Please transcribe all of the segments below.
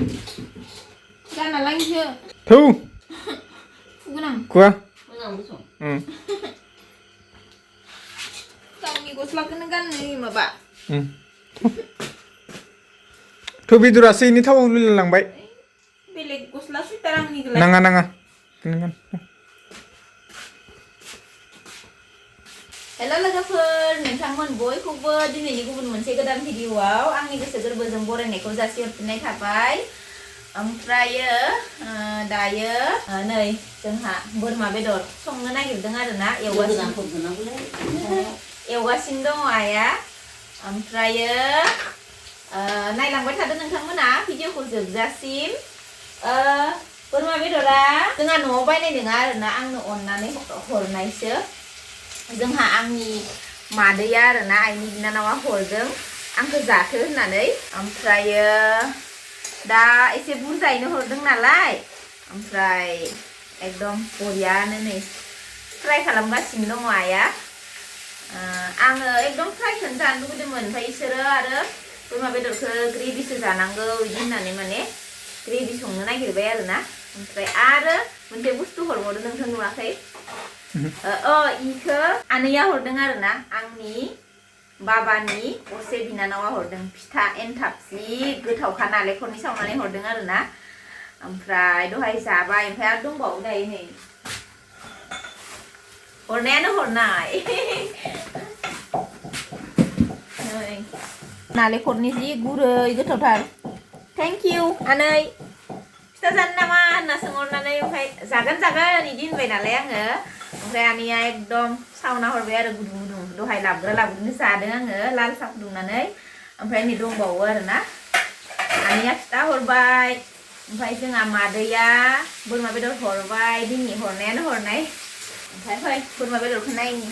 Gan là lanh chưa? Thu. Phu cái nào? Qua. Tao nghĩ có slug cái gan này mà bạn. Thu bedora sini thau lang bay. Beleg có slug sih tarang nih gelap. Nanga. Kenangan. Hello logoफोर नोंथांमोन बयखौबो दिनैनि गुबुन मोनसे गोदान भिडिअआव आंनि गोसो गोरबोजों बरायनायखौ जासिहरफिननाय थाबाय ओमफ्रायो दायो नै जोंहा बोरमा बेदर संनो नागिरदों आरोना एवगासिनो दङ आइया ओमफ्रायो नायलांबाय थादो नोंथांमोना भिडिअखौ जोबजासिम बोरमा बेदरा जोंहा न'आव बायनाय नङा आरोना आंनो अननानै हरनायसो जोंहा आंनि मादैया आरोना आइनि बिनानावा हरदों आंखौ जाथो होननानै ओमफ्रायो दा एसे बुरजायैनो हरदों नालाय ओमफ्राय एकदम बरियानो नै फ्राय खालामगासिनो दङ आइया आङो एकदम फ्रायखौनो जानो लुगैदोंमोन ओमफ्राय इसोरो आरो बोरमा बेदरखौ ग्रेभिसो जानांगौ बिदि होननानै माने ग्रेभि संनो नागिरबाय आरोना ओमफ्राय आरो मोनसे बुस्थु हरबावदों नोंथां नुवाखै इखो आनैया हरदों आरोना आंनि बाबानि असे बिनानावा हरदों फिथा एनथाब जि गोथावखा नालेंखरनि सावनानै हरदों आरोना ओमफ्राय दहाय जाबाय ओमफ्राय आरो दंबावो दायो नै हरनायानो हरनाय नालेंखरनि जि गुरै गोथावथार थेंक इउ आनै फिथा जानो नामा होनना सोंहरनानै ओमफ्राय जागोन इदि होनबाय नालाय आङो ओमफ्राय आनैया एकदम सावना हरबाय आरो गुदुं गुदुं दहाय लाबोग्रोनो जादों आङो लाल साहा फुदुंनानै ओमफ्राय नै दंबावो आरोना आनैया फिथा हरबाय ओमफ्राय जोंहा मादैया बोरमा बेदर हरबाय दिनै हरनायानो हरनाय ओमफ्राय फै बोरमा बेदरखौ नायनि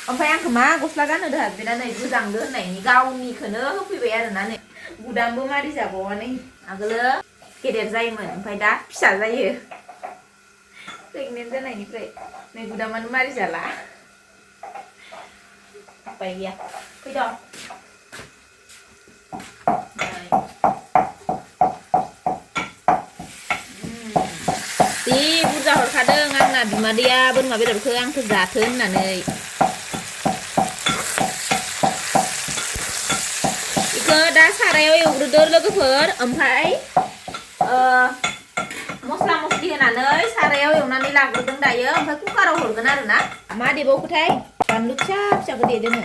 ओमफ्राय आंखौ मा गस्ला गानहोदो हाजबेना नै गोजांदो होननायनि गावनिखौनो होफैबाय आरोना नै गुदामबो मारि जाबावा नै आगोलो गेदेर जायोमोन ओमफ्राय दा फिसा जायो प्रेगनेन्ट जानायनिफ्राय नै गुदामानो मारि जाला उपाय गैया फैद' जि बुरजा हरखादों आंना बिमादैया बोरमा बेदरखौ आंखौ जाथो होननानै इखौ दा सारायाव एवग्रोदो लोगोफोर ओमफ्राय मस्ला मस्लि होनानै सारायाव एवनानै लाग्रोदों दायो ओमफ्राय कुकाराव हरगोन आरोना मा देबावखोथाय बानलु फिसा फिसाखौ देदोनो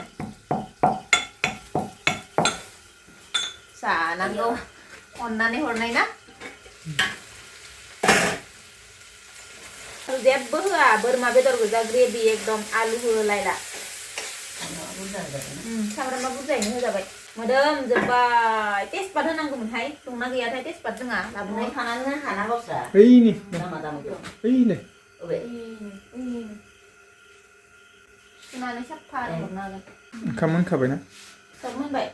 जानांगौ अननानै हरनाय ना जेबो होआ बोरमा बेदर गोजा ग्रेभि एकदम आलु होलायला सामब्रामा बुरजायैनो होजाबाय मोदोम जोब्बाय तेजपात होनांगौमोनहाय दंना गैयाथाय तेजपात जोंहा लाबोनाय खानानै हाना गावस्रा ओइनि ओइनो सुनानै साफा हरनो हागोन ओंखाम मोनखाबायना सब मोनबाय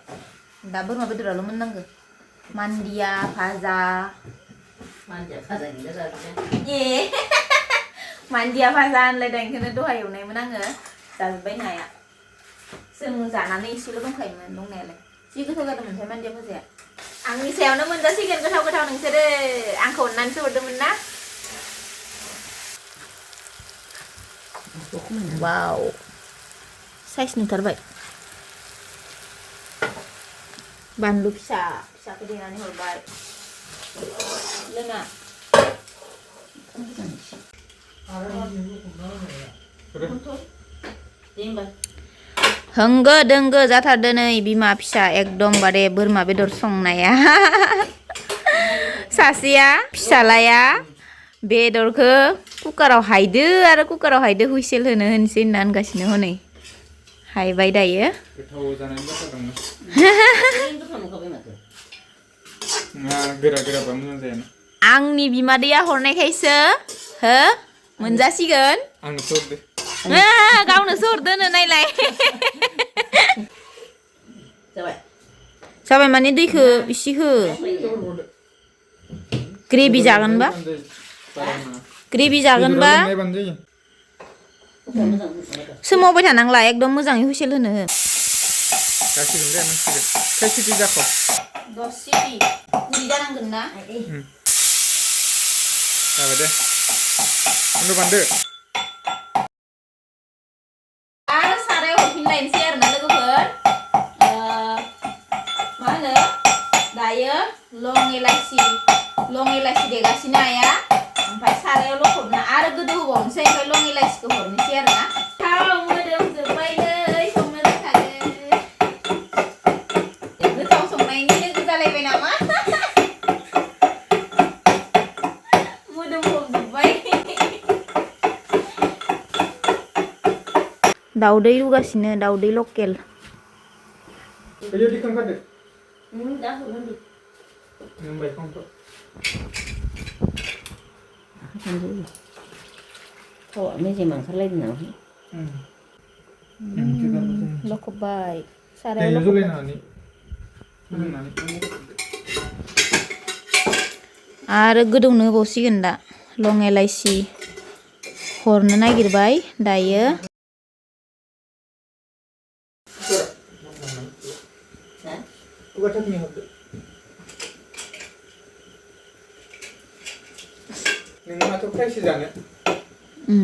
दा बोरमा बेदराल' मोननांगौ मान्दिया भाजा मान्दिया भाजा होनलायदों ओंखायनो दहाय एवनायमोन आङो जाजोब्बाय नाया जों जानानै एसेल' दंखायोमोन दंनायालाय जि गोथाव जादोंमोनथाय मान्दिया भाजाया आंनि सायावनो मोनजासिगोन गोथाव गोथाव नोंसोरो आंखौ अननानैसो हरदोंमोन ना वाव साइज नुथारबाय बानलु फिसा फिसाखौ देनानै हरबाय लोङा होंगो दोंगो जाथारदो नै बिमा फिसा एकदमबारे बोरमा बेदर संनाया सासेया फिसालाया बेदरखौ कुकाराव हायदो आरो कुकाराव हायदो हुइसेल होनो होनसै होनना होनगासिनो हनै हायबाय दायो गोथाव जानायनि बाथ्रा गोरा गोराबा मोजां जायाना आंनि बिमादैया हरनायखायसो हो मोनजासिगोन आंनोसो हरदो गावनोसो हरदोनो नायलाय जाबाय जाबाय माने दैखौ इसे हो ग्रेभि जागोनबा सोमावबाय थानांला एकदम मोजाङै हुइसेल होनो हो जासिगोन दे नांसिगोन खै सिटि जाखो 10 सिटि गुरै जानांगोन ना जाबाय दे खिन्थु बान्दो आरो सारायाव हरफिनलायनोसै आरोना लोगोफोर मा होनो दायो लं इलाइसि देगासिनो आइया ओमफ्राय सारायाव लखबना आरो गोदौ होबावनोसै ओमफ्राय लं इलाइसिखौ हरनोसै आरोना थाव मोदोमजोब्बायलै संनो रोंखागोन गोथाव संनायनि लोगो जालायबाय नामा मोदोमफबजोब्बाय दाउदै रुगासिनो दाउदै लकेल Ayo diangkat deh. Dah, nanti. Yang baik kompor. Kau ambil mang salai di mana? लखबबाय Yang सारायाव itu लखबबाय nani. Nani. आरो गोदौनो होबावसिगोन दा लं इलाइसि हरनो नागिरबाय दायो Ugat nih hot. Neng atau fry sih jangan.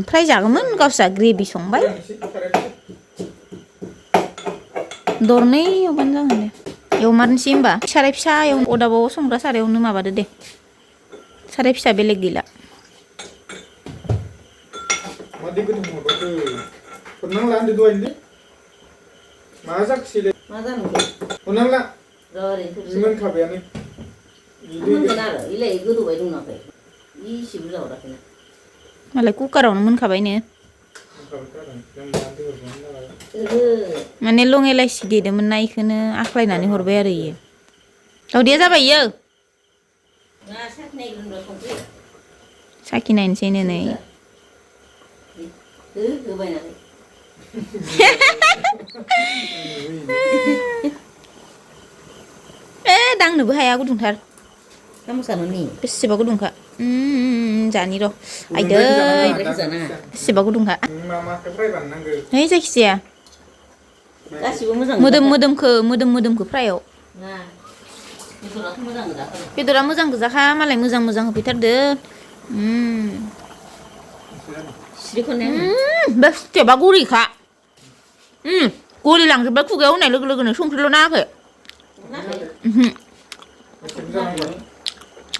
फ्राय जागौमोन गावसा ग्रेभि संबाय दरनै एवबानो जागोन दे एवमारनोसै होमबा साराय फिसायाव अदाबाव संग्रा सारायावनो माबादो दे साराय फिसा बेलेग गैला Mati gue tunggu apa tuh? Pernah lah di dua ini? Masak sih deh. Mana nih? Pernah lah. Rồi thì Cuman kabe nih. Mun kenal, ile itu tuh bayi nggak kayak. Ih sih bisa orang kena. मालाय कुकारावनो मोनखाबायनो माने लं इलाइसि देदोंमोन ना इखौनो आख्लायनानै हरबाय आरो इयो दावदैया जाबाय इयो साखि नायनोसै नो नै दांनोबो हाया गुदुंथार Kamu sana nih. बेसेबा गुदुंखा जानि र' आइदै बेसेबा गुदुंखा Mama kefry nangge. है जायखिजाया Kasih mozaं. मोदोमखो फ्रायाव Nah, बेदराथ' मोजां गोजा बेदरा मोजां गोजाखा मालाय मोजां होफैथारदो सिरिखौनो बेसेबा गुरैखा गलि लांजोबबाय खुगायाव होनाय लोगो लोगोनो संख्रिल' नाङाखै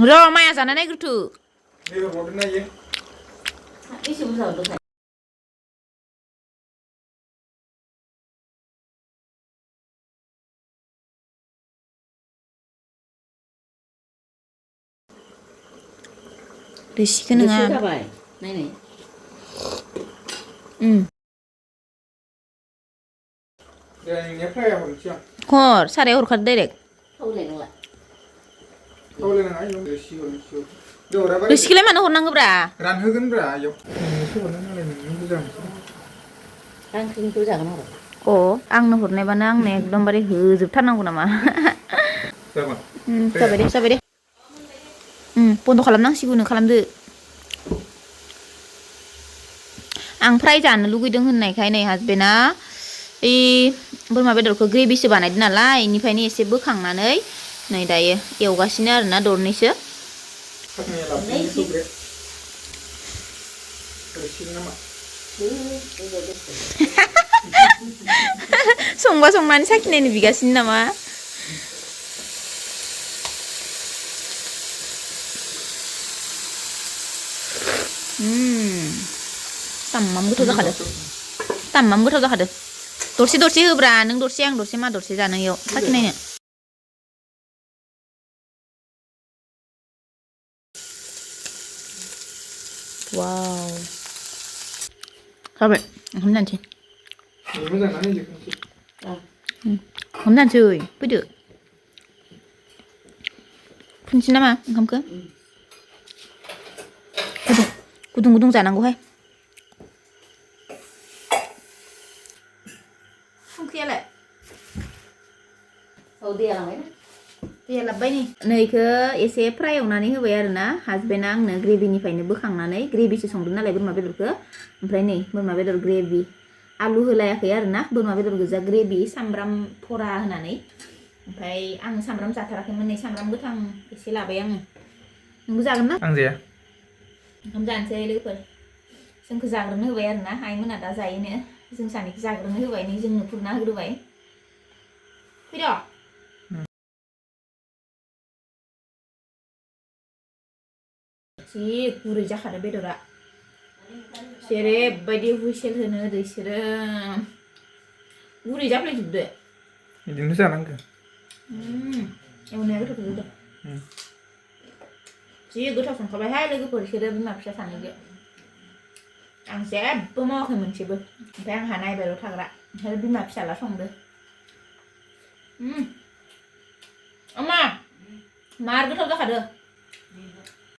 र' माया जाना नायग्रोथो Dia bodoh naya. एसे बुरजा हरदों रोसिखौ नङा जाबाय नायनाय Dia fry apa sih? हर सारायाव हरखादो डाइरेक्ट थावलाय नंला Kau lihat nggak? Yang resi. Dia orang apa? रोसिखौलाय मानो हरनांगौब्रा Ranhogan bra, ayo. Ini coba nanya nih, bukan? आं ओंख्रिखौ जागोन आरो आंनो हरनायबानो आंनो एकदमबारे होजोबथारनांगौ नामा जाबाय दे बन्द' खालामनांसिगौनो खालामदो आं फ्राय जानो लुगैदों होननायखाय नै हासबेन्डआ ओइ बोरमा बेदरखौ ग्रेभिसो बानायदों नालाय इनिफ्रायनो एसे बोखांनानै नै दायो एवगासिनो आरोना दरनैसो संनानै साखिनायनो बिगासिनो नामा ताम्माम गोथाव जाखादो दरसे होब्रा नों दरसे आं दरसे मा दरसे जानो इयाव साखिनायनो वाव जाबाय ओंखाम जानोसै ओंखाम जानोसै फैदो फुनसै नामा ओंखामखौ गुदुं जानांगौहाय संख्रियालाय दैया लांबायना दैया लाबबाय नै इखौ एसे फ्राय एवनानै होबाय आरोना हासबेन्डआ आंनो ग्रेभिनिफ्रायनो बोखांनानै ग्रेभिसो संदों नालाय बोरमा बेदरखौ ओमफ्राय नै बोरमा बेदर ग्रेभि आलु होलायाखै आरो ना बोरमा बेदर गोजा ग्रेभि सामब्राम फरा होनानै ओमफ्राय आं सामब्राम जाथाराखैमोन नै सामब्राम गोथां एसे लाबाय आङो नोंबो जागोन ना आं जाया ओंखाम जानोसै लोगोफोर जोंखौ जाग्रोनो होबाय आरो ना आइमोना दा जायोनो जों सानैखौ जाग्रोनो होबाय नै जोंनो खुरना होग्रोबाय फैद' जि गुरै जाखादो बेदरा जेरैबायदि हुइसेल होनो बिसोरो गुरै जाफ्लेजोबदो बिदिनो जानांगौ एवनाया गोथाव जादों जि गोथाव संखाबायहाय लोगोफोर बिसोरो बिमा फिसा सानैजों आं जेबो मावाखै मोनसेबो ओमफ्राय आंहा नायबायल' थाग्रा ओमफ्राय बिमा फिसाला संदो अमा मार गोथाव जाखादो